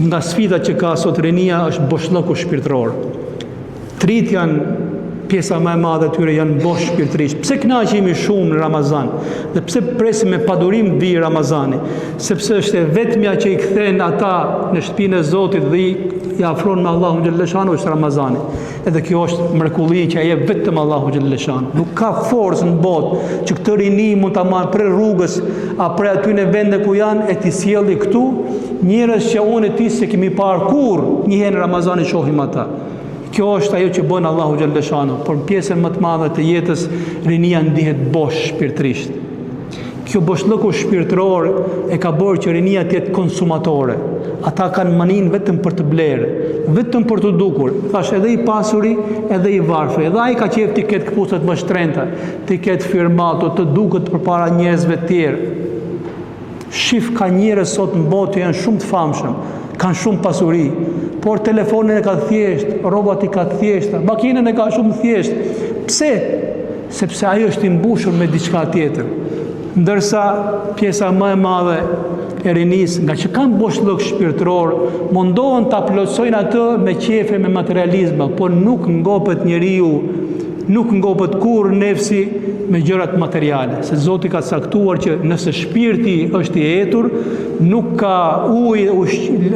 Nga sfidat që ka sot rinia është boshllëku shpirtëror. Të rinjtë janë pjesa më e madhe e tyre janë bosh shpirtërisht. Pse kënaqemi shumë në Ramazan? Dhe pse presim me padurim të vijë Ramazani? Sepse është e vetmja që i kthen ata në shtëpinë e Zotit dhe i, i afron me Allahun xhelleshanu është Ramazani. Edhe kjo është mrekulli që e jep vetëm Allahu xhelleshanu. Nuk ka forcë në botë që këtë rini mund ta marrë prej rrugës a prej atyne vende ku janë e t'i sjelli këtu njerëz që unë e ti s'e kemi parë kurrë, një herë në Ramazan i shohim ata. Kjo është ajo që bën Allahu xhelleshanu, por në pjesën më të madhe të jetës rinia ndihet bosh shpirtërisht. Kjo boshllëku shpirtëror e ka bërë që rinia të jetë konsumatore. Ata kanë maninë vetëm për të blerë, vetëm për t'u dukur. Thash edhe i pasuri, edhe i varfri. Edhe ai ka qejf t'i ketë këpucët më shtrenjta, t'i ketë firmato, të duket përpara njerëzve të tjerë. Shif ka njerëz sot në botë që janë shumë të famshëm, kanë shumë pasuri, por telefonin e ka të thjeshtë, rrobat i ka të thjeshta, makinën e ka shumë të thjeshtë. Pse? Sepse ai është i mbushur me diçka tjetër. Ndërsa pjesa më e madhe e rinisë, nga që kanë boshllëk shpirtëror, mundohen ta plotësojnë atë me qefe, me materializma, por nuk ngopet njeriu, nuk ngopet kurrë nefsi me gjërat materiale, se Zoti ka caktuar që nëse shpirti është i etur, nuk ka ujë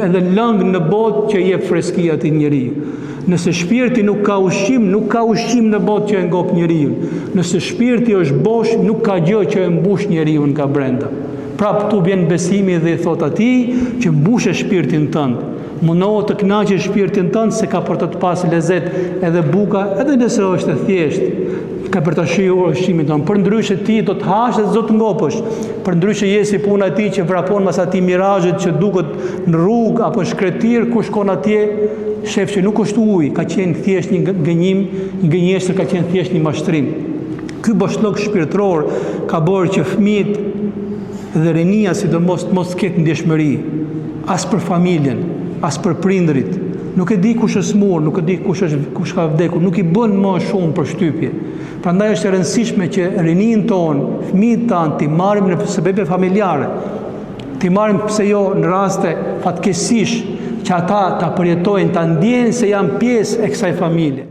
edhe lëng në botë që i jep freski atij njeriu. Nëse shpirti nuk ka ushqim, nuk ka ushqim në botë që e ngop njeriun. Nëse shpirti është bosh, nuk ka gjë që e mbush njeriun nga brenda. Prapë këtu vjen besimi dhe i thotë atij që mbushe shpirtin tënd. Mundohu të kënaqësh shpirtin tënd se ka për të të pas lezet edhe buka, edhe nëse është e thjeshtë, ka për ta shijuar ushqimin tënd. Përndryshe ti do të hash dhe s'do të ngopësh. Përndryshe je si puna e atij që vrapon mas atij mirazhit që duket në rrugë apo në shkretëtirë, kur shkon atje, shef që nuk është ujë, ka qenë thjesht një gënjim, një gënjeshtër ka qenë thjesht një mashtrim. Ky boshllëk shpirtëror ka bërë që fëmijët dhe rinia sidomos të mos ketë ndjeshmëri as për familjen, as për prindërit. Nuk e di kush është smur, nuk e di kush është kush ka vdekur, nuk i bën më shumë përshtypje. Prandaj është e rëndësishme që rininë tonë, fëmijët tanë t'i marrim në sebepe familjare. T'i marrim pse jo në raste fatkeqësish që ata ta përjetojnë, ta ndjejnë se janë pjesë e kësaj familje.